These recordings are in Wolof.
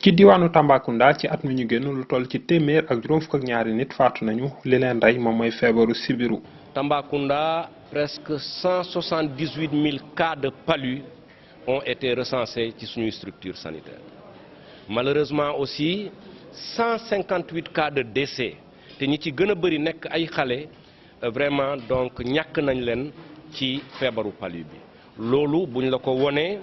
ci diwaanu Tambacounda ci at mi ñu génn lu toll ci téeméer ak juróom fukk ak ñaari nit faatu nañu li leen rey moom mooy feebaru sibiru. Tambacounda, presque 178 000 cas de palu ont été recensés ci suñuy structure sanitaire. Malheureusement aussi 158 cas de décès te ñi ci gën a bëri nekk ay xale vraiment donc ñàkk nañ leen ci feebaru palu bi. loolu buñ la ko wonee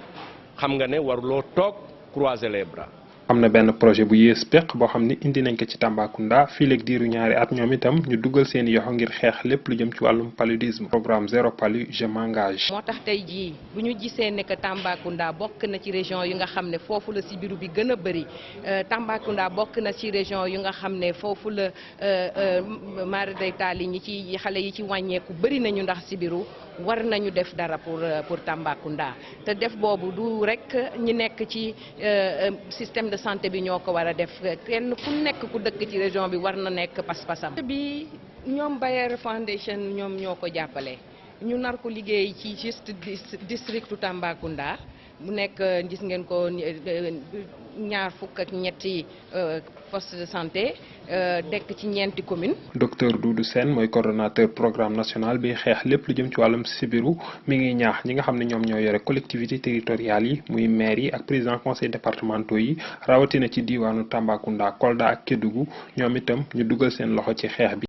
xam nga ne waruloo toog croiser les bras. am na benn projet bu yées peq boo xam ni indi nañ ko ci Tambacounda fii léegi diiru ñaari at ñoom itam ñu dugal seen yoxo ngir xeex lépp lu jëm ci wàllum paludisme. programme zéro palu je m'engage. moo tax tey jii bu ñu gisee ne que Tambacounda bokk na ci région yu nga xam ne foofu la sibiru bi gën a bëri Tambacounda bokk na ci région yu nga xam ne foofu la mara day taal yi ñi ci xale yi ci wàññeeku bëri nañu ndax sibiru war nañu def dara pour Tambacounda te def boobu du rek ñi nekk ci système de santé bi ñoo ko war a def kenn ku nekk ku dëkk ci région bi war na nekk pas-pasam. bi ñoom Bayer Foundation ñoom ñoo ko jàppale ñu nar ko liggéey ci juste districtu Tambacounda mu nekk gis ngeen ko ñaar fukk ak ñetti poste de santé dekk ci ñeenti commune. docteur Doudou Sène mooy coordonnateur programme national bi xeex lépp lu jëm ci wàllum sibiru mi ngi ñaax ñi nga xam ne ñoom ñoo yore collectivité territoriales yi muy maire yi ak président conseil départementaux yi rawatina ci diwaanu Tambacounda Kolda ak Kédougou ñoom itam ñu dugal seen loxo ci xeex bi.